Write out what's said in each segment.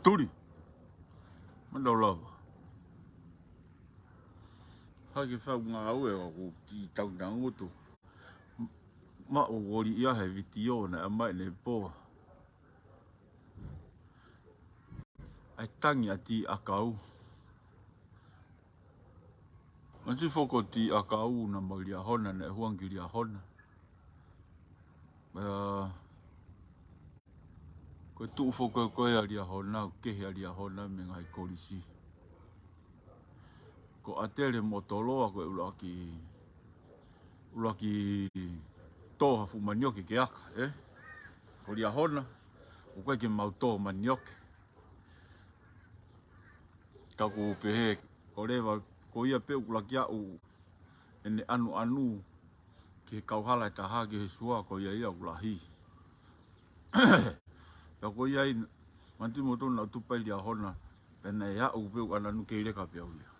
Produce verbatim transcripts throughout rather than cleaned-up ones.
Tuli. Mālō lava. Hake fau ngāue ʻoku ki tau tangutu. Ma o woli ia he vitiō naʻe ʻomai ʻanepō. ʻAi tangi ʻa Tiʻakau. Manatuʻi foki ko Tiʻakau naʻa mau Liahona, naʻe huangi ki Liahona. ʻA, ko e tuʻu foki ko ē ʻa Liahona, ʻoku kehe ʻa Liahona mei he ngaahi kolisi. Ko ʻAtele mo Toloa ko e ʻuluaki, ʻuluaki tō ha fuʻu manioke ke aka, ē? Ko Liahona, ʻoku ʻikai ke mau tō manioke. Ka ʻoku pehē, ʻo leva, ko ia pē ʻoku ʻuluaki aʻu ʻene ʻanuʻanu ki he kauhala ʻe taha ki he sua, ko ia ia ʻoku lahi. Ka ko ia ai, manatuʻi moutolu naʻa tupu ai Liahona, pea naʻe aʻu pē ʻo ʻananu kei leka pē au ia.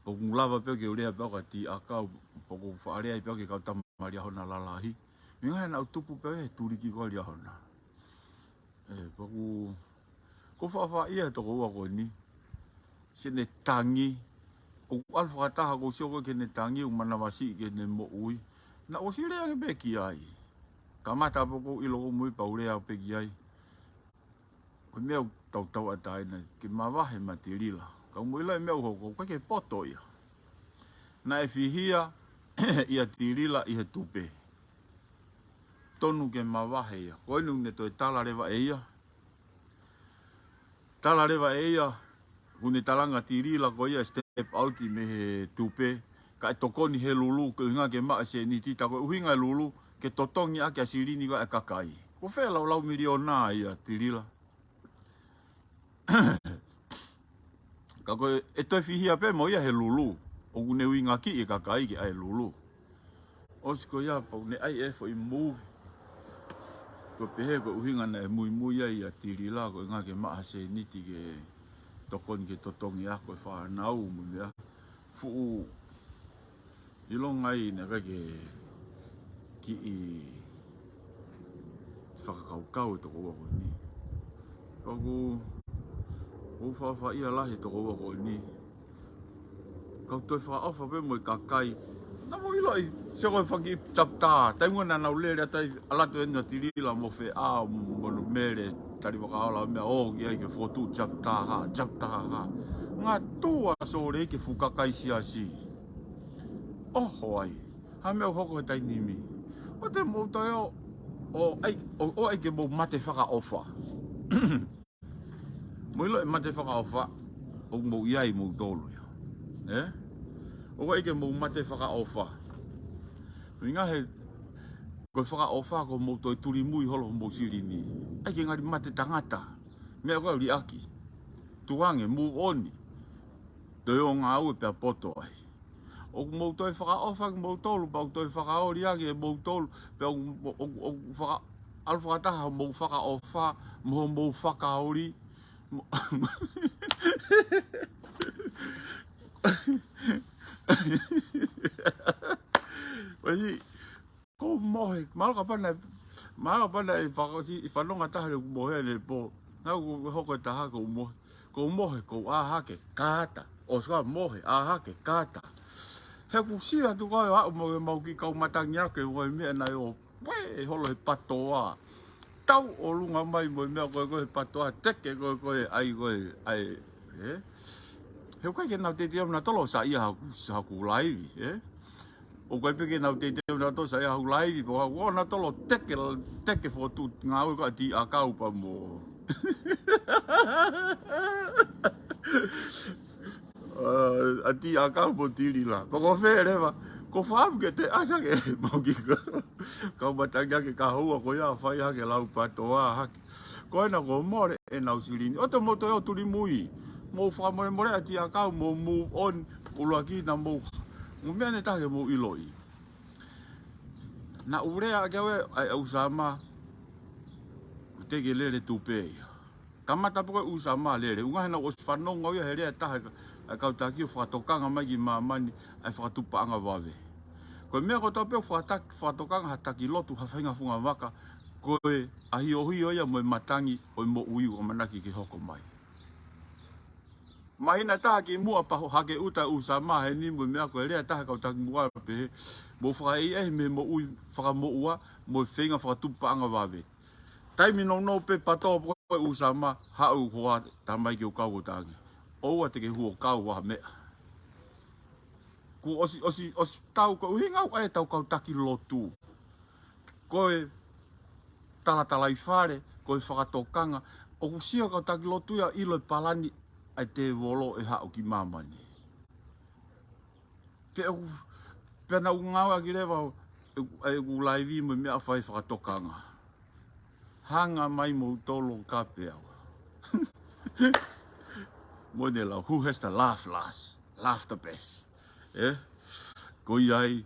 ʻOku lava pē ke u lea pē au kia Tiʻakau, ʻoku faʻa lea ai pē au ki he kau tama Liahona lalahi. Meʻa he naʻa tupu pē he tuliki ko Liahona. ʻE, pea ʻoku, ʻoku faʻa faʻa ia he tokoua ko eni. Siʻene tangi. ʻOku ʻalu fakataha ʻoku ou sio ko ē ki heʻene tangi, ʻoku manavasiʻi ki heʻene moʻui. Naʻa ku ʻosi lea ange pē ki ai. Kamata pē ʻoku ou ʻilo ko mui pea u lea pē ki ai. Ko e meʻa ʻoku tautau ʻa taina, ke mavahe mo Tilila. Ka mui ʻilo e meʻa ʻoku hoko, ʻoku ʻikai ke poto ia. Naʻe fihia ʻia Tilila ʻi he tupe. Tonu ke mavahe ia. Ko eni ʻoku ne toe tala leva ʻe ia. Tala leva ʻe ia, ʻoku ne talanga Tilila ko ia step out mei he tupe, kae tokoni he lulu, ko e ʻuhinga ke maʻu e sēniti, tā ko e ʻuhinga e lulu, ke totongi ʻaki ʻa e silini ko ē ʻa e kakai. Ko e fē laulau miliona ia Tilila. Ka ko e toe fihia pē mo ia he lulu, ʻoku ne ʻuhingaʻi e kakai ke ʻai e lulu. ʻOsi ko ia pau ne ʻai e foʻi move. Ko e pehē ko e ʻuhinga naʻe muimui ai ʻa Tilila ko e ʻuhinga ke maʻu ha sēniti ke tokoni ke totongi ʻa e fānau mo e meʻa. Fuʻu ʻilonga ai naʻe ʻikai ke kiʻi fakakaukau e tokoua ko eni. Pea ʻoku, ʻoku faʻa faʻa ia lahi e tokoua ko eni. Kau toe fakaʻofa pē mo e kakai. Naʻa mou ʻiloʻi, sio ko e fanga kiʻi chapter. Taimi naʻa nau lele atu ai, ʻalu atu eni ʻa Tilila mo Feʻao mo, mo Numele, Talivakaola meʻa ʻo ki ai ke fokotuʻu chapter ha, chapter ha. Ngaahi tuʻa Sōleki fuʻu kakai siasi. ʻOho ai. Ha meʻa ʻoku hoko he taimi ni. ʻOua te mou toe ō, ʻo ʻai, ʻo, ʻo ʻai ke mou mate fakaʻofa. Mou ʻilo e mate fakaʻofa, ʻoku mou ʻi ai moutolu ia. Ē? ʻOua ʻai ke mou mate fakaʻofa. ʻUhinga he, ko e fakaʻofa ko hoʻomou toe tulimui holo hoʻomou silini. ʻAi ke ngali mate tangata. Meʻa ko ē liʻaki. Tuku ange, move on. Toe ō ngāue pea poto ai. ʻOku mou toe fakaʻofa kimoutolu, pea ʻoku toe fakaoli ange moutolu, pea ʻoku, ʻoku, ʻoku faka-, ʻalu fakataha hoʻomou fakaʻofa, mo hoʻomou fakaoli. Mo-, ʻosi, ʻoku ou mohe, mālō kapau naʻe, mālō kapau naʻe fakaʻosi, ʻi fanongo taha leva ʻoku mohe ʻanepō. Naʻa ku hoko e taha ʻoku ou mohe. ʻOku ou mohe, ʻoku ou ʻā hake, kātā. ʻOsi ka mohe, ʻā hake, kātā. He ʻoku sio atu ko ē ʻo aʻu mo e mau kiʻi kau matangi ake, mo e meʻa naʻe ō, pē, holo he patoa. Tau ʻolunga mai mo e meʻa ko ē ko ē he patoa, teke ko ē ko ē ʻai ko ē, ʻai, ē? He ʻoku ʻikai ke nau teitei ʻo nau tolo saiʻia haku, haku laivi, ē? ʻOku ʻikai pē ke nau teitei ʻo nau tolo saiʻia haku laivi, pea ʻoku nau tolo teke, teke fokotuʻu ngāue ko ē ʻa Tiʻakau pea mo. ʻA, ʻa Tiʻakau mo Tilila. Pea ko fē leva, ko fāmu ke te asa ke mau kiʻi kau matangi ake ka houa ko ia fai hake lau patoa hake. Ko ena kuo mole ʻenau silini. ʻOua te mou toe ō tulimui. Mou fakamolemole ʻa Tiʻakau, mou move on, ʻuluaki naʻa mou. Mo e meʻa ʻe taha ke mou ʻiloʻi. Naʻa ku lea ʻaki au ē, ʻa e ʻUsama. Teʻeki ke lele tupe ia. Kamata pē ko e ʻUsama lele. ʻUhinga he naʻa ku ʻosi fanongo ia he lea ʻe taha ʻa e kau taki ʻo fakatokanga mai ki māmani ʻa e fakatupu paʻanga vave. Ko e meʻa kotoa pē ʻoku fakata-, fakatokanga ha taki lotu, ha faʻahinga funga vaka, ko e ʻahiohio ia mo e matangi ʻo e moʻui ʻoku ʻamanaki ke hoko mai. Māhina ʻe taha kimuʻa pea hake ʻuta ʻa ʻUsama heni mo e meʻa, ko e lea ʻa e taha kau taki muʻa pehē, mou fakaʻeiʻehe mei he moʻui fakamoʻua mo e feinga fakatupu paʻanga vave. Taimi nounou pē PATOA pe ko e ʻUsama, haʻu hoa tamai ke u kau ʻo tangi. ʻOua te ke huo kau ha meʻa. Kuo ʻosi, ʻosi, ʻosi tau ko e ʻuhinga ʻoku ʻai ʻetau kau taki lotu. Ko e talatalaifale, ko e fakatokanga, ʻoku sio kau taki lotu ia ʻilo e palani ʻa e tēvolo ʻe haʻu ki māmani. Pea ʻoku, pea naʻa ku ngāueʻaki leva ʻeku, ʻeku laivi mo e meʻa fai fakatokanga. Hanga mai moutolu ʻo kape au. Mo ne lau, who has the laugh last, laugh the best. ʻE? Ko ia ai,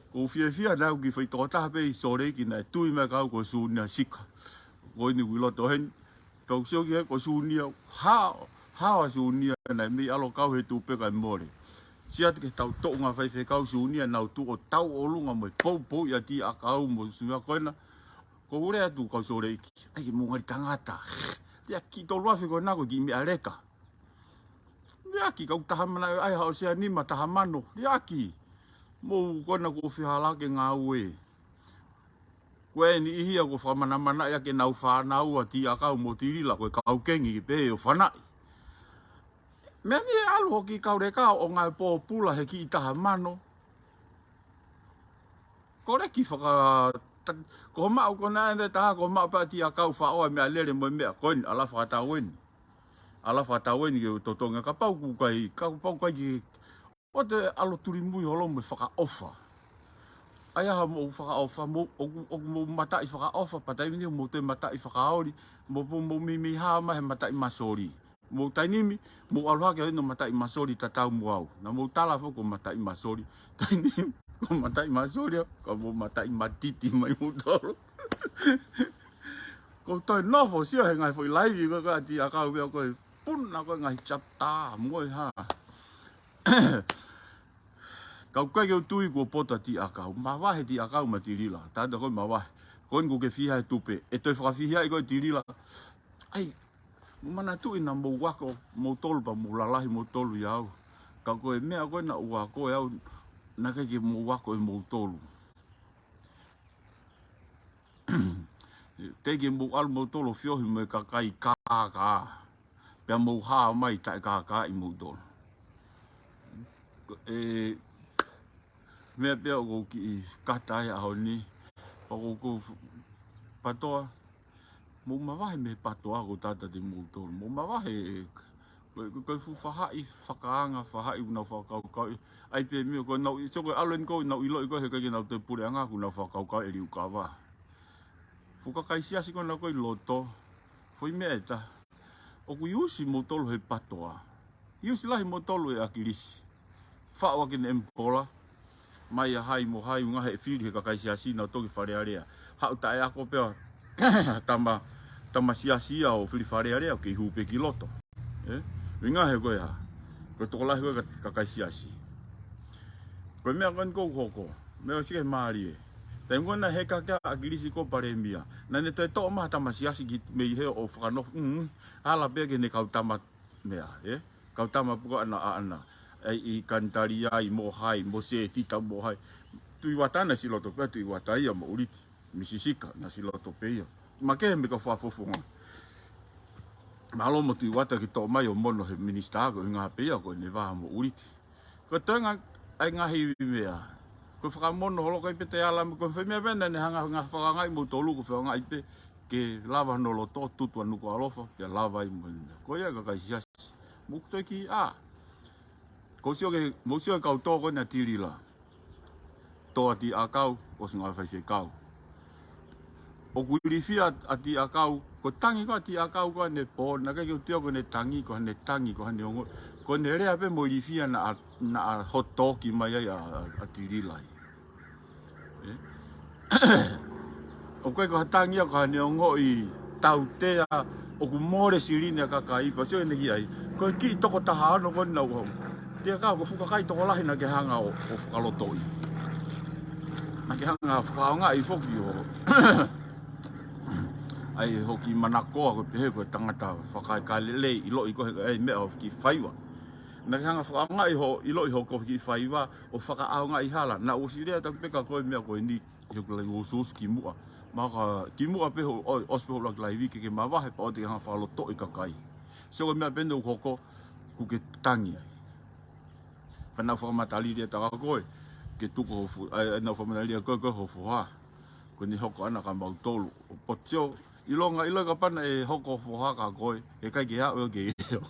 ʻoku ou fiefia naʻa ku kiʻi foʻi tokotaha pē ʻi Sōleki naʻe tui mai kia au ko Sunia Sika. Ko eni ʻoku ʻi loto heni, pea u sio ki ai ko Sunia, hao, hao ʻa Sunia naʻe mei ʻalu ʻo kau he tupe kae mole. Sio atu ki heʻetau toʻunga faifekau Sunia naʻa nau tuʻu ʻo tauʻolunga mo e poupou ʻa Tiʻakau mo Sunia ko ena. Ko u lea atu kau Sōleki, ʻai ke mou ngali tangata. Liʻaki tolu afe ko ena ko e kiʻi meʻa leka. Liʻaki kau taha mana ʻai haʻo sea nima taha mano. Liʻaki. Mou ko ena ko u fehālaaki ngāue. Ko e niʻihi ia ʻoku fakamanamanaʻi ʻaki ʻenau fānau ʻa Tiʻakau mo Tilila ko e kau kengi pē ʻo fanaʻi. Meʻa ni ʻe ʻalu hoki kau leka ʻo ngāue pōpula he kiʻi taha mano. Ko e leki faka-, ta-, ko e maʻu ko ena ʻe taha, ko e maʻu pē ʻa Tiʻakau faʻo ʻa e meʻalele mo e meʻa ko eni, ʻa la fakatau eni. ʻA la fakatau eni ke totongi, kapau ʻoku ʻikai, kapau ʻoku ʻikai ke ʻoua te ʻalu tulimui holo mo e fakaʻofa. ʻAi ha mou fakaʻofa, mou, ʻoku, ʻoku mou mataʻi fakaʻofa, pea taimi ni mou toe mataʻi fakaoli, mou, mou, mou meimei hā mai he mataʻi masoli. Mou taimi ni, mou ʻalu hake ʻo ʻi ai hono mataʻi masoli tatau mo au. Naʻa mou tala foki ko e mataʻi masoli. Taimi ni, ko e mataʻi masoli, ka mou mataʻi matiti mai moutolu. Ko u toe nofo ʻo sio he ngaahi foʻi laivi ko ē ʻa Tiʻakau pea ko e puna ko e ngaahi chapter, mo e hā. Ka ʻoku ʻikai ke u tui kuo poto ʻa Tiʻakau. Mavahe Tiʻakau mo Tilila. Tata ko e mavahe. Ko eni ʻoku ke fiha he tupe. ʻE toe fakafiha ai koe Tilila. ʻAi, mou manatuʻi naʻa mou ako moutolu pea mou lalahi moutolu ʻia au. Ka ko e meʻa ko ē naʻa ku ako ʻe au, naʻe ʻikai ke mou ako ʻe moutolu. Teʻeki ke mou ʻalu moutolu ʻo feohi mo e kakai kākā. Pea mou hao mai taʻe kākāʻi moutolu. ʻE, meʻa pea ʻoku ou kiʻi kata ai ʻaho ni. Pea ʻoku ou, PATOA, mou mavahe mei he PATOA ko e tata te moutolu. Mou mavahe, ko, ko, ko e fuʻu faʻahi fakaanga, faʻahi ʻoku nau fakakaukauʻi. ʻAi pē meʻa ko ʻenau, sio ko e ʻalu eni ko ʻenau ʻiloʻi ko e he ʻikai ke nau toe puleʻanga ʻoku nau fakakaukauʻi e liukava. Fuʻu kakai siasi ko ena ko ē ʻi loto. Foʻi meʻa ʻe taha. ʻOku ʻi ʻusi moutolu he PATOA. ʻI ʻusi lahi moutolu ʻe ʻAkilisi. Faʻu ʻaki ʻene ʻemipola. Mai ʻa hai mo hai, ʻuhinga he fili he kakai siasi naʻa nau toki Fale Alea. Haʻu taʻe ako pea tama, tama siasi ia ʻo fili Fale Alea ʻo kei hū pē ki loto. ʻE? ʻUhinga he ko e hā. Ko e tokolahi ko ē ka-, kakai siasi. Ko e meʻa ko eni ʻoku hoko. Meʻa ʻosi ke mālie. Taimi ko ena he ka kia ʻAkilisi ko e palēmia. Naʻa ne toe toʻo mai ha tama siasi ki mei he ʻo fakanofo. Mm, ala pē ki heʻene kau tama meʻa, ē? Kau tama puka ʻana ʻaʻana. ʻAi ʻi Kanitalia ʻi mo hai, mo Setita mo hai. Tuʻi Uata naʻe ʻosi loto pē, Tuʻi Uata ia mo ʻUliti. Misi Sika, naʻe ʻosi loto pē ia. Makehe mei he kau fakafofonga. Mālō mo Tuʻi Uata ke toʻo mai ʻo mono he minisitā ko e ʻuhinga pē ia ko ʻene vaha mo ʻUliti. Ko e toenga ʻa e ngaahi meʻa. Ko e fakamono holo kai pē te ala mo ko e fai meʻa pē naʻa ne hanga, hanga fakaangaʻi moutolu ko e fakaangaʻi pē ke lava hono loto tutu ʻa Nukuʻalofa, pea lava ai mo e meʻa. Ko ia kakai siasi. Mou toe kiʻi ʻā. Ko u sio ke, mou sio e kau tō ko ena ʻa Tilila. Tō ʻa Tiʻakau, ʻosi ngāue faifekau. ʻOku ilifia ʻa Tiʻakau, ko e tangi ko ē ʻa Tiʻakau ko ʻene pō, naʻe ʻikai ke u tui au ko ʻene tangi, ko ʻene tangi, ko ʻene ongo, ko ʻene lea pē mo ilifia naʻa, naʻa hotoki mai ai ʻa, ʻa, ʻa Tilila ai. ʻE? ʻOku ʻikai ko ha tangi ia ko ʻene ongoʻi tautea, ʻoku mole silini ʻa e kakai, pea sio ʻene ki ai. Ko e kiʻi toko taha ono ko ena ʻoku hau. Tiʻakau, ko e fuʻu kakai tokolahi naʻa ke hanga ʻo, ʻo fakalotoʻi. Naʻa ke hanga fakaangaʻi foki ʻo. ʻA e hoʻo kiʻi manakoa ko e pehē ko e tangata fakaekalelei, ʻiloʻi ko e, ʻa e meʻa ʻo e kiʻi faiva. Naʻa ke hanga fakaʻaongaʻi ho, ʻiloʻi hoʻo kiʻi faiva ʻo fakaʻaongaʻi hala. Naʻa ku ʻosi lea atu pē kia koe meʻa ko eni, he ʻoku lahi ʻusuʻusu kimuʻa. Mahalo kimuʻa pē hoʻo, ʻo, ʻosi pē hoʻo ʻuluaki laivi ke ke mavahe pea ʻoua te ke hanga fakalotoʻi kakai. Sio ko e meʻa pē eni ʻoku hoko, kuo ke tangi ai. Pea naʻa ku fakamatalili atu kia koe, ke tuku hoʻo fu-, ʻa, ʻa, naʻa ku fakamatalili atu kia koe, ko hoʻo foha. Ko eni hoko ʻana kia mautolu. ʻO potio, ʻilonga, ʻilonga kapau naʻe hoko hoʻo foha kia koe, ʻe ʻikai ke aʻu ʻo ke ʻio.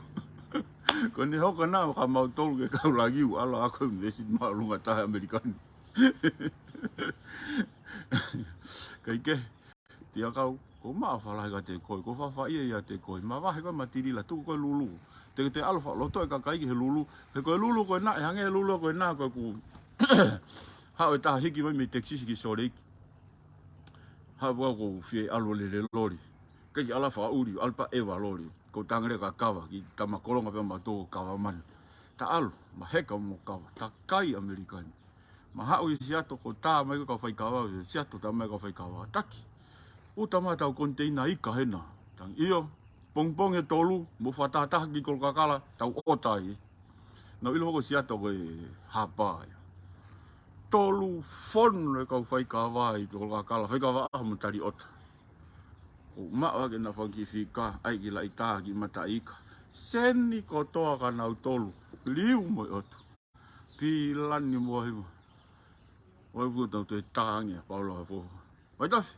Ko eni hoko ʻana kia mautolu ke kau lagi ʻo ʻalu ʻo ako ʻi he university māʻolunga taha ʻAmelika ni. Kae kehe, Tiakau, ʻoku ou maʻu ha falahi kiate koe, ʻoku ou fakaafeʻi ʻiate koe, mavahe koe mo Tilila, tuku ko e lulu. Te ke toe ʻalu fakalotoʻi e kakai ki he lulu, he ko e lulu ko ena, ʻe hangē e lulu ko ena, ko ʻeku haʻu e taha hiki mai mei Texas ki Salt Lake. Haʻu ʻoku ou fie ʻalu ʻo lele loli. ʻIkai ke ala fakaʻuli, ʻalu pē ʻeva loli. ʻOku ou tangi leva kia Kava, kiʻi tama kolonga pē mautolu ko Kava manu. Ta ʻalu, ma heka mo Kava, ta kai ʻAmelika ni. Ma haʻu ʻi Seattle, ko e tā mai ko e kau faikava, ʻi Seattle tā mai ko e kau faikava. Taki, ʻuta mai ʻetau koniteina ika hena. Tangi, ʻio, pongipongi ʻe tolu, mou fakatahataha ki Kolokakala, tau ʻota ai. Naʻa ku ʻilo ko Seattle ko e hapa ia. Tolu fonu e kau faikava ʻi Kolokakala, faikava ʻaho mo tali ʻota. ʻOku ou maʻu ʻaki ʻena fanga kiʻi fika, ʻai ki Laʻitā, ki Mataʻiika. Seni kotoa kia nautolu, liu mo e ʻotu. Pilani mo hiva. ʻOku tau toe tangi, Paula Hafo. Mai tafi.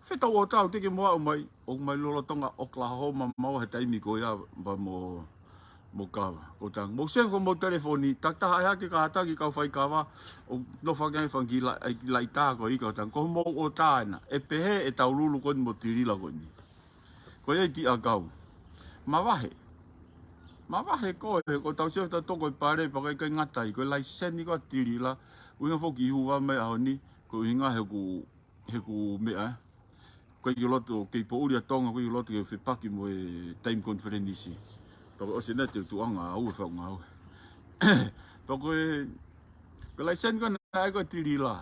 Fetau ʻo tau te ke mo aʻu mai, ʻoku mai lolotonga Oklahoma maua he taimi ko ia pea mo, mo Kava. ʻOku ou tangi. Mou save ko mou telefoni, takitaha ʻai hake kātaki kau faikava, ʻo nofo hake ai fanga kiʻi la-, ʻai ki Laʻitā ko e ika ʻoku ou tangi. Ko mou ʻota ena, ʻe pehē ʻetau lulu ko eni mo Tilila ko eni. Ko ia ʻi Tiakau. Mavahe. Mavahe koe, ko ʻetau sio ʻetau toko e pale, pea ʻikai ngata ai, ko e laiseni ko ē ʻa Tilila, ʻuhinga foki ʻi he ʻuhinga mai ʻaho ni, ko e ʻuhinga he ʻoku, he ʻoku meʻa, ʻikai ke u loto, kei poʻuli ʻa Tonga, ʻikai ke u loto ke u fepaki mo e taimi konifelenisi. Pea ko e ʻosi ena te u tuʻunga au e faʻunga au. Pea ko e, ko e laiseni ko ē naʻe ʻai ko ē ʻa Tilila.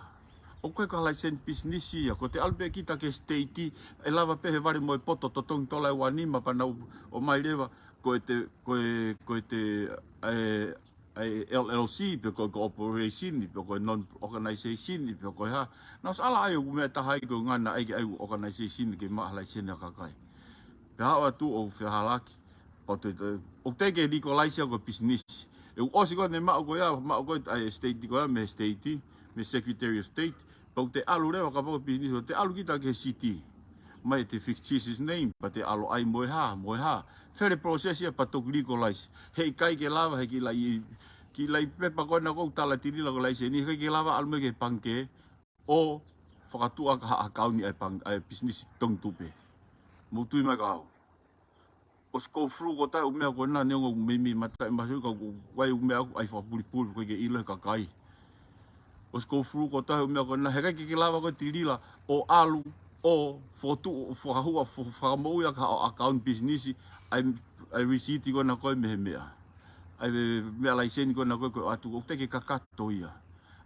ʻOku ʻikai ko ha laiseni pisinisi ia, ko ʻete ʻalu pē kita ki he state, ʻe lava pē he vale mo e poto totongi tola ʻe uanima pea nau ō mai leva, ko ʻete, ko e, ko ʻete, ʻe, ʻe L L C, pe ko e corporation, pe ko e non-organization, pe ko e hā. Naʻa ku ʻosi ʻalu ai ʻo meʻa taha ai ko e ngana ai ke ʻai organization ke maʻu ha laiseni ʻa e kakai. Pea haʻu atu ʻo fehālaaki. Pea toe, toe, ʻoku teʻeki ke legalize ia ko e business. ʻE ʻosi ko ē ʻene maʻu ko ia, maʻu ko ē ʻa e state ko ia, mei he state, mei he Secretary of State. Pea ʻoku te ʻalu leva kapau ko e business, ʻoku te ʻalu kita ki he city. Mai ʻete fictitious name, pea te ʻalu ai mo e hā, mo e hā. Fair process ia pea toki legalize. Heʻikai ke lava, he kiʻi laʻi, kiʻi laʻi pepa ko ena ʻoku tala ʻe Tilila ko e laiseni, heʻikai ke lava ʻalu mai ki he pangikē, ʻo fakatuʻu ʻaki ha ʻakauni ʻa e pang-, ʻa e business tongi tupe. Mou tui mai kia au. ʻOsi go through kotoa e ʻū meʻa ko ena neongo meimei mataʻi masu ka ʻoku ʻi ai e ʻū meʻa ʻoku ʻai fakapulipuli, ʻoku ʻikai ke ʻilo ʻe he kakai. ʻOsi go through kotoa e ʻū meʻa ko ena, heʻikai ke ke lava koe Tilila, ʻo ʻalu, ʻo fokotuʻu, ʻo fakahua, fo-, fakamoʻui ʻaki ha ʻakauni business, ʻa e, ʻa e receipt ko ena ko ē mei he meʻa. ʻA e meʻa laiseni ko ena ko ē ko e ʻatu, ʻoku teʻeki ke kakato ia.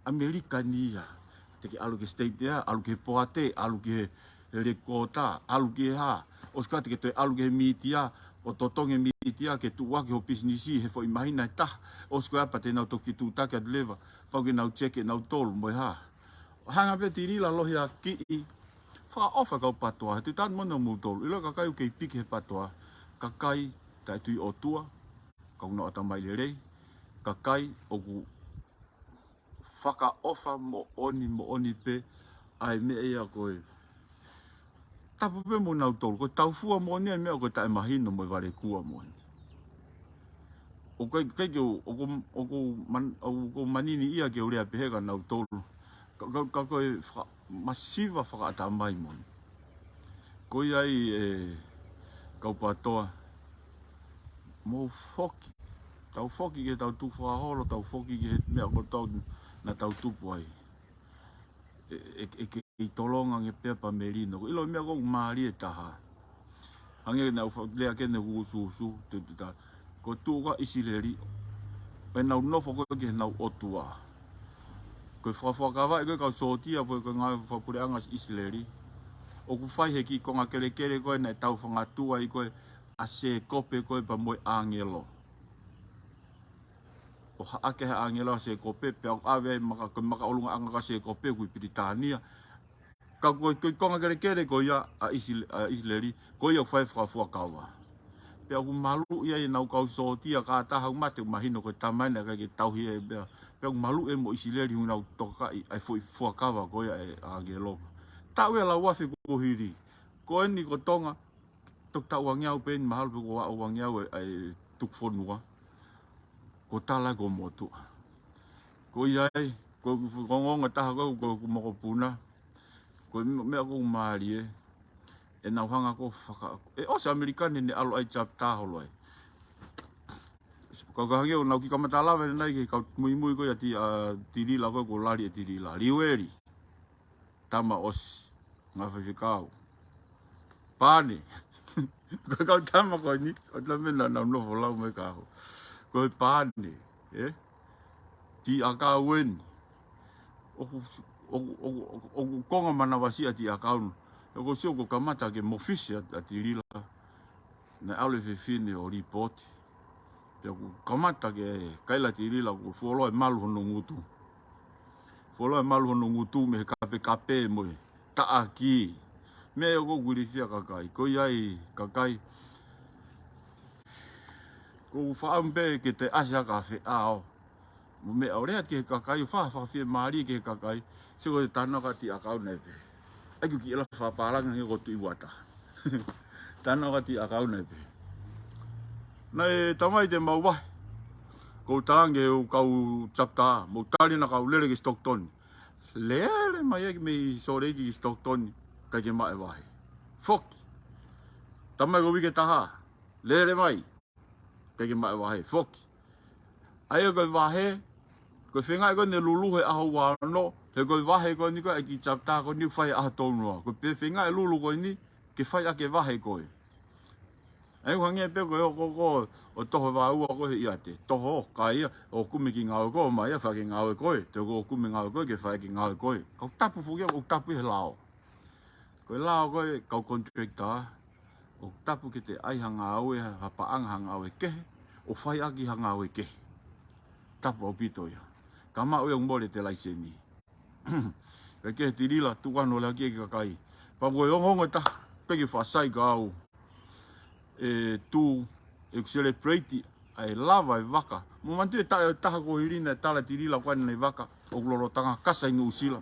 ʻAmelika ni ia. Te ke ʻalu ki he state ia, ʻalu ki he poate, ʻalu ki he, he lekota, ʻalu ki he hā. ʻOsi ko ia te ke toe ʻalu ki he mītia, ʻo totongi e mītia, ke tuʻu ʻaki hoʻo pisinisi he foʻi māhina ʻe taha. ʻOsi ko ia pea te nau toki tūʻuta atu leva, pau ke nau check ʻe nautolu mo e hā. Hanga pē Tilila lohiakiʻi, fakaʻofa kau PATOA, he tuitani mo nautolu. ʻIlo e kakai ʻoku kei piki he PATOA, kakai taʻetui ʻOtua, kau nau ʻatamai lelei, kakai ʻoku fakaʻofa moʻoni, moʻoni pē ʻa e meʻa ia ko e. Tapu pē mo nautolu, ko e taufua moʻoni ʻa e meʻa ko e taʻemahino mo e valekua moʻoni. ʻOku ʻikai, ʻikai ke u, ʻoku, ʻoku man-, ʻoku manini ia ke u lea pehē kia nautolu. Ka, ka, ka ko e faka-, masiva fakaʻatamai moʻoni. Ko ia ai e kau PATOA. Mou foki. Tau foki ki heʻetau tukufakaholo, tau foki ki he meʻa kotoa naʻa tau tupu ai. ʻE, ʻe, ʻe kei tolonga ange pē pea melino. ʻIlo e meʻa ʻoku mālie taha. Hangē naʻa ku fa-, lea ki heʻene ʻusuʻusu, te, te ta. Ko e tuʻu ko ē ʻa ʻIsileli, ʻenau nofo ko ē ki heʻenau ʻotua. Ko e fakafuakava ʻe ko e kau sōtia, pe ko e ngāue fakapuleʻanga ʻa ʻIsileli. ʻoku fai he kiʻi konga kelekele ko ē naʻe tau fangatuʻa ai ko ē ʻa Sēkope ko ē pea mo e ʻāngelo. ʻO haʻake ha ʻāngelo ʻa Sēkope, pea ʻave ai maka, ko e maka ʻolunga ʻanga ʻo Sēkope ʻoku ʻi Pilitānia. Ka ko e, ko e konga kelekele ko ia ʻa ʻIsile-, ʻa ʻIsileli, ko ia ʻoku fai fakafuakava. Pea ʻoku maluʻi ai ʻenau kau sōtia, ka taha ʻoku mate ʻoku mahino ko e tama ena ʻikai ke tauhi ʻe ia. Pea ʻoku maluʻi mo ʻIsileli ʻoku nau tokaʻi ʻa e foʻi fuakava ko ia ʻa e ʻāngelo. Taʻu ʻe lau afe kuo hili. Ko eni ko Tonga, toki taʻu uangeau pē eni mahalo pe ko e ua uangeau ʻa e, ʻa e tuku fonua. Ko e tala ko e motuʻa. Ko ia ai, ko e ongoongo taha ko ē, ko e mokopuna. Ko e meʻa ʻoku mālie. ʻEnau hanga ko ē faka-, ʻe ʻosi ʻAmelika ni ne ʻalu ai chapter holo ai. Kau ka hangē ʻoku nau kiʻi kamata lave ʻanenai ki he kau muimui ko ia ʻa Ti-, ʻa Tilila ko ē, ko Lali ʻe Tilila. Liueli. Tama ʻosi, ngaahi faifekau. Pane. Ko e kau tama ko eni, ko e tama naʻa nau nofo lau mai ka ho. Ko e pane, ē? Tiʻakau eni. ʻOku, ʻoku, ʻoku, ʻoku, ʻoku konga manavasiʻi ʻa Tiʻakau. ʻOku sio ko e kamata ke mofisi ʻa, ʻa Tilila. Naʻe ʻalu e fefine ʻo lipooti. Pea ʻoku kamata ke kaila Tilila ʻoku fuoloa e malu hono ngutu. Fuoloa e malu hono ngutu mei he kapekape mo e taʻaki. Meʻa ʻoku ʻoku ilifia kakai. Ko ia ai kakai. ʻOku ou fakaʻamu pē ke te ʻasi ʻa ka feʻao. Mo e meʻa ʻo lea ki he kakai, ʻo fa-, fakafiemālie ki he kakai, sio ko e talanoa kia Tiʻakau naʻe pehē. ʻAi ko e kiʻi ʻela fakapālangi ange ko Tuʻi Uata. Talanoa kia Tiʻakau naʻe pehē. Naʻe tamai te mau vahe. Ko u talange ʻo kau chapter, mo u tali naʻa kau lele ki Stockton. Lele mai ʻaki mei Sōleki ki Stockton, ʻikai ke maʻu e vahe. Foki. Tamai ko e uike ʻe taha. Lele mai. ʻIkai ke maʻu e vahe. Foki. ʻA ia ko e vahe, ko e fengaʻi ko eni e lulu he ʻaho ua ono, he ko e vahe ko eni ko e ʻai ki chapter ko eni ʻoku fai he ʻaho tolu noa. Ko e pē fengaʻi e lulu ko eni, ke fai ʻaki e vahe ko ē. ʻA ia ʻoku hangē pē ko e ʻo ko, ko, ʻo toho vāua ko ē he ʻiate. Toho, ka ia, ʻo kumi ki ngāue ko ē, mai ia fai ki ngāue ko ē. Te ko ʻo kumi ngāue ko ē, ke fai ki ngāue ko ē. Kau tapu foki ia, ʻoku tapu ʻi he lao. Ko e lao ko ē kau contractor, ʻoku tapu ke te ʻai ha ngāue, ha, ha paʻanga ha ngāue kehe, ʻo fai ʻaki ha ngāue kehe. Tapu ʻaupito ia. Ka maʻu ia ʻoku mole ʻete laiseni. Kae kehe Tilila, tuku ʻa hono lea ki he kakai. Pea ko e ongoongo ʻe taha, pea ke fakasai ka au. ʻE tu, ʻeku celebrate, ʻa e lava e vaka. Mo manatu e taʻu ʻe taha kuo hili naʻe tala Tilila ko ena e vaka, ʻoku lolotanga kasa ʻi Nuʻusila.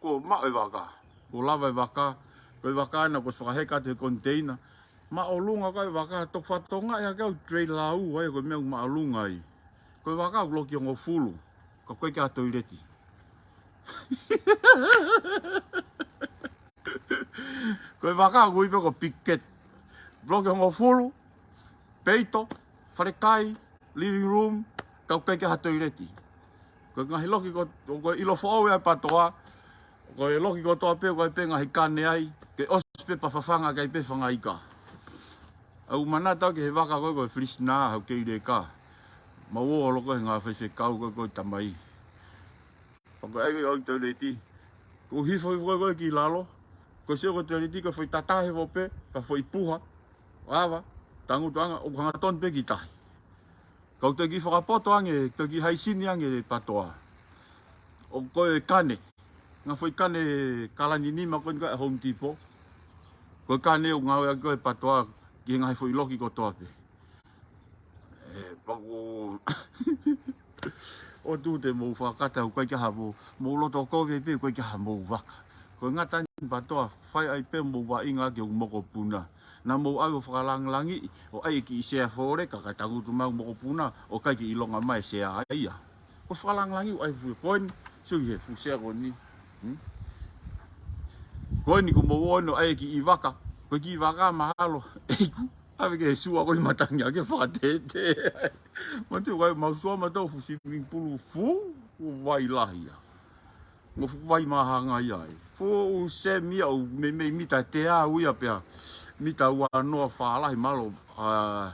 Ko e maʻu e vaka. Ko e lava e vaka. Ko e vaka ena ko e fakaheka atu he container. Māʻolunga ko e vaka, toki fakatokangaʻi hake au trailer ua ia ko e meʻa ʻoku māʻolunga ai. Ko e vaka ʻoku loki hongofulu. Ka ʻoku ʻikai ke ʻi ai ha toileti. Ko e vaka ʻoku ui pē ko e picket. Loki hongofulu, peito, falekai, living room, ka ʻoku ʻikai ke ʻi ai ha toileti. Ko e ngaahi loki ko, ko e ʻilo foʻou ia ʻa e PATOA, ko e loki kotoa pē, ko e pē ngaahi kane ai, ke ʻosi pē pea fafanga ki ai pē fanga ika. ʻOku ou manatu ki he vaka ko ē, ko e Filisinā, ʻoku kei leka. Mau ō holo ko ē he ngaahi faifekau ko ē, ko e tamai. Pea ko e ʻai ko ē ʻo e toileti. Ko e hifo hifo ko ē ki lalo. Ko e sio ko e toileti ko e foʻi tatahe foʻou pē, ka foʻi puha. ʻAva, tangutu ange, ʻoku hangatonu pē ki tahi. Ka ʻoku toe kiʻi fakapoto ange, toe kiʻi haisini ange e PATOA. ʻO ko e kane. Ngaahi foʻi kane kalani nima ko eni ko ē ʻa e Home Depot. Ko e kane ʻoku ngāueʻaki ko ē ʻe he PATOA ki he ngaahi foʻi loki kotoa pē. ʻE, paku. ʻOku te mou fakakata ʻoku ʻikai ke ʻi ai hamou, mou loto kovi pē ʻoku ʻikai ke ʻi ai hamou vaka. Ko e ngata eni PATOA fai ai pē mou vaʻinga ki hoku mokopuna. Naʻa mou ʻai ʻo fakalangilangiʻi, ʻo ʻai e kiʻi sea fole ka ka tangutu mai hoku mokopuna, ʻoku ʻikai ke ʻilonga mai e sea ia. Ko e fakalangilangiʻi ʻo ʻai e fuʻu ko eni, sio ki he fuʻu sea ko eni. Hmm? Ko eni ko mou ō eni ʻo ʻai e kiʻi vaka, ko e kiʻi vaka mahalo. ʻEiku. ʻAve ke sua ko ē ʻi matangi ʻa ke fakatete. Manatu ko e mau sua mautolu fuʻu swimming pool fuʻu vai lahi ia. Mo fuʻu vai māhanga ia ai. Fuʻu semi ia ʻoku meimei mita teau ia pea. Mita ua noa fālahi mahalo, ʻa,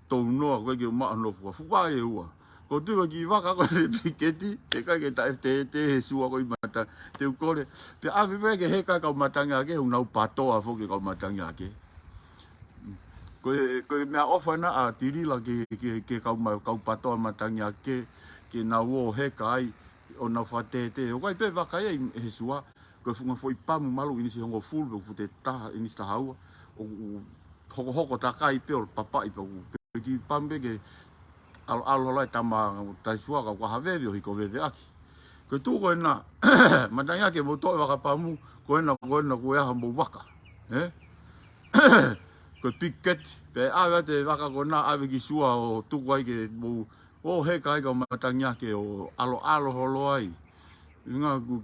tolu noa ko ē ke u maʻu hono fua. Fuʻu vai ʻe ua. ʻOku tui ko e kiʻi vaka ko ē ʻa e piketi, ʻikai ke taʻe tētē he sua ko ē ʻi Matangi. Te u kole, pea ʻave pē ke heka e kau Matangi ake, ʻoku nau patoa foki e kau Matangi ake. Ko e, ko e meʻaʻofa ena ʻa Tilila ki he, ki he, ki he kau ma-, kau patoa Matangi ake, ke nau ō heka ai, ʻo nau fakatētē. ʻOku ʻi ai pē vaka ia ʻi he sua, ko e funga foʻi pamu malu ʻinisi hongofulu, pe ʻoku fute taha, ʻinisi taha ua, ʻoku hokohoko takai pē ʻo papaʻi pē ʻoku pē kiʻi pamu pē ke ʻaloʻalo ʻa e tama taʻe sua ka ʻoku ʻaha veve ʻo hiko veve ʻaki. Ko e tuʻu ko ena, Matangi ake mou toʻo e vaka pamu, ko ena, ko ena, ko e ʻaho mou vaka. Ē? Ko e piketi, pea ʻave atu e vaka ko ena, ʻave ki sua ʻo tuku ai ke mou ō heka ai kau Matangi ake ʻo ʻaloʻalo holo ai. ʻUhinga ʻoku,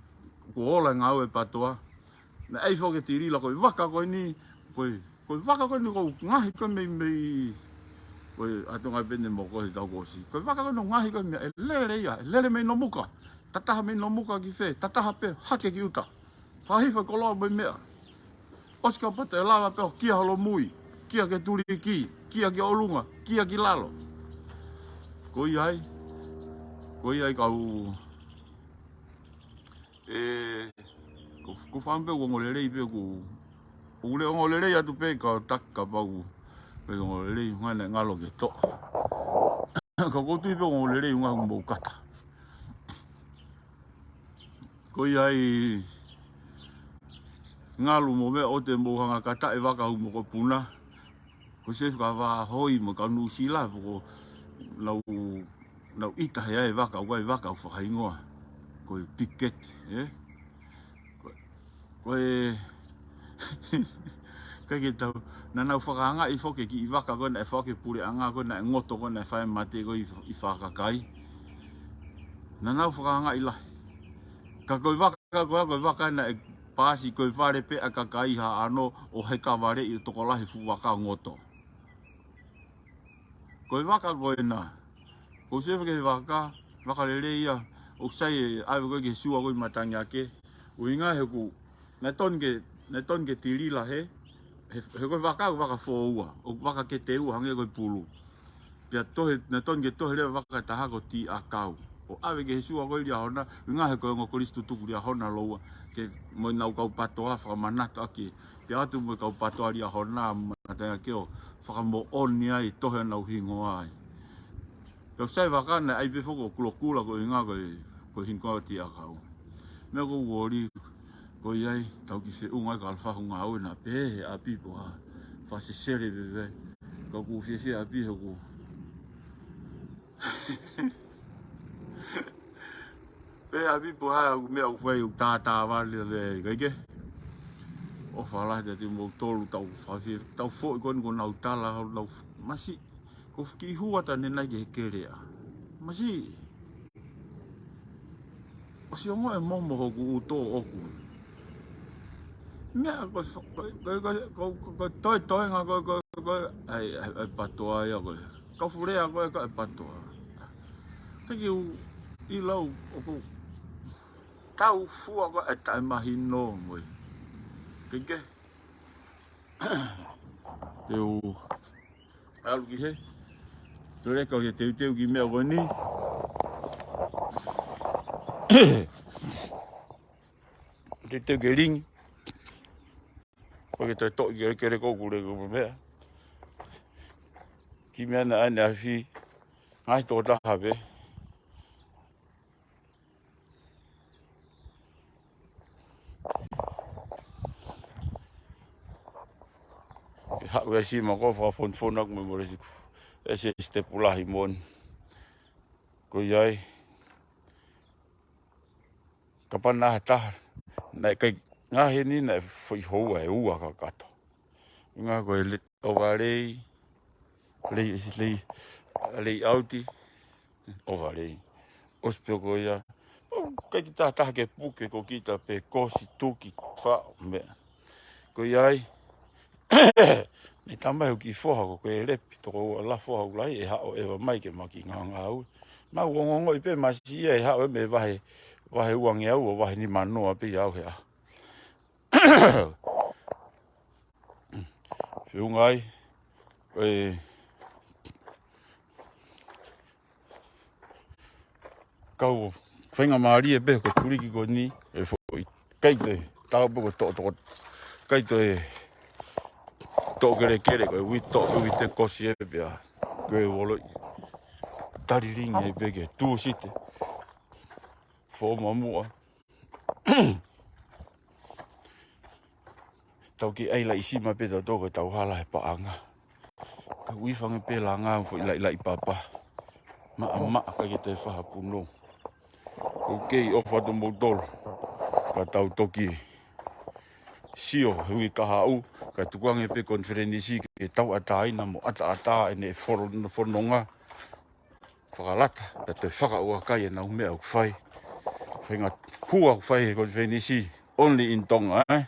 ʻoku ola e ngāue patoa. Naʻe ʻai foki ʻe Tilila ko e vaka ko eni, ko e, ko e vaka ko eni ʻoku ngaohi ko ē mei, mei, ko e ʻatunga pē ne mo ko e tau ko ē ʻosi. Ko e vaka ko eni ʻoku ngaohi ko ē mei, ʻe lele ia, ʻe lele mei Nomuka. Tataha mei Nomuka ki fē, tataha pē hake ki ʻuta. Fakahifo e koloa mo e meʻa. ʻOsi ka pata ʻe lava pē ʻo kia holomui, kia ki tuliki, kia ki ʻolunga, kia ki lalo. Ko ia ai, ko ia ai kau, ē, ko, ko fam pē ʻoku ongo lelei pē ʻoku, ʻoku le ongo lelei atu pē ka taki kapau ʻoku, pē ongo lelei, ngana ngalo ke toʻo. Ka ʻoku ou tui pē ʻoku ongo lelei ʻuhinga ʻoku mou kata. Ko ia ai ngalu mo meʻa ʻoua te mou hanga kata e vaka ʻoku mou ko puna. Ko e sefi ka vā hoi mo ka Nuʻusila pe ko nau, nau ʻita he ʻai e vaka, ʻoku ʻai e vaka ʻoku fakahingoa ko e piketi, ē? Ko, ko e, ʻikai ke tau, naʻa nau fakaangaʻi foki e kiʻi vaka ko ē naʻe fai ki he puleʻanga ko ē naʻe ngoto ko ē naʻe fai mate ko ē ʻi, ʻi Fakakai. Naʻa nau fakaangaʻi lahi. Ka ko e vaka ko ē, ko e vaka naʻe paasi ko e vale pē ʻa e kakai Haʻano ʻo heka valeʻi ʻo tokolahi fuʻu vaka ngoto. Ko e vaka ko ena. Ko e sefi ke vaka, vaka lelei ia, ʻoku sai e ʻave ko ē ki he sua ko ē ʻi Matangi ake. ʻUhinga he ʻoku, naʻe tonu ke, naʻe tonu ke Tilila he, he, he ko e vaka, vaka foua, ʻo vaka kete ua hangē ko e pulu. Pea tohi, naʻe tonu ke tohi leva vaka taha ko Tiʻakau. ʻO ʻave ki he sua ko ē Liahona, ʻuhinga he ko e ongo kolisi tutuku Liahona Loua, ke mo e nau kau patoa fakamanatu ake, pea ʻoatu mo e kau patoa Liahona, Matangi ake ʻo fakamoʻoni ai, tohi ʻenau hingoa ai. Pea ʻoku sai e vaka naʻe ʻai pē foki ʻo kulokula ko e ʻuhinga ko e, ko e hingoa Tiʻakau. Meʻa ko Uoli, ko ia ai, tau kiʻi feʻunga ai ka ala fahu ngāue naʻa pehē he ʻapi pe ko e hā. Fakasesele pē pē. Ka ʻoku fiefia ʻapi he ʻoku. Pehē ʻapi pe ko e hā ʻoku meʻa ʻoku fai ʻoku tātāvale lelei ʻikai ke. ʻOfa lahi atu kiate kimoutolu tau fafie, tau foʻi ko eni ko nau tala, nau f-, masiʻi. Ko e kiʻi hua ʻa Tanenai ki he keleʻa. Masiʻi. ʻOsi ongoʻi e momo hoku ʻuto ʻoku. Meʻa ko e fa-, ko e, ko e, ko e, ko e, ko e, ko e toetoenga ko e, ko e, ko e, ʻai, ʻai, ʻai patoa ia ko e. Kau fulea ko e, ko e patoa. Ka kiu ʻi lau ʻoku tau fua ko e taʻemahino mo e. Ke ke. Te u ʻalu ki hē. Toe leka ʻo ke teuteu kiʻi meʻa ko eni. Teuteu ke lingi. ʻO ke toe toʻo ke, ke leko kule ko e meʻa. Kiʻi meʻa naʻa ne afi. Ngaahi tokotaha pē. Ke haʻu e sima ko e fakafonofona ʻoku mei mole siku. ʻE se sitepu lahi moʻoni. Ko ia ai. Kapau naʻe taha. Naʻe ʻikai ngaahi eni naʻe foʻi houa ʻe ua kakato. ʻUhinga ko e le-, ʻovalei, lei, lei, lei ʻauti, ʻovalei. ʻOsi pē ko ia, ʻikai ke taha taha ke puke ko kita pē kosi tuki faʻo meʻa. Ko ia ai, ne tamai hoku kiʻi foha ko e lepi, toko ua la foha ʻoku lahi, ʻe haʻo ʻeva mai ke ma kiʻi ngāngāue. Mau ongoʻi pē masiʻi ia ʻe haʻo ʻe mei vahe, vahe uangeau ʻo vahe nimanoa pē ia au he ʻaho. Feʻunga ai, ʻe, Kau faingamālie pē ko e tuliki ko eni, ʻe foʻi kaito e tau pē ko e toʻo, toʻo, kaito e toʻo kelekele ko e ui, toʻo pē ui te kosi ē pea ko e volo ʻi. Talilingi ai pē ke tū site. Fō mamuʻa. Tau ke ʻai laʻi sima pē tautolu ko e tau hala he paʻanga. Ka ui fange pē langa foʻi laʻi laʻi papa. Maʻa maʻa ka ke toe faha puno. Ok, ʻofa atu moutolu. Ka tau toki sio he ui kahaʻu, ka tukuange pē konifelenisi ke tau ʻatāina mo ʻataʻatā ʻene fono-, fononga. Fakalata, pea toe fakaʻuakai ʻenau meʻa ʻoku fai. Fainga hua ʻoku fai he konifelenisi, only in Tonga, eh?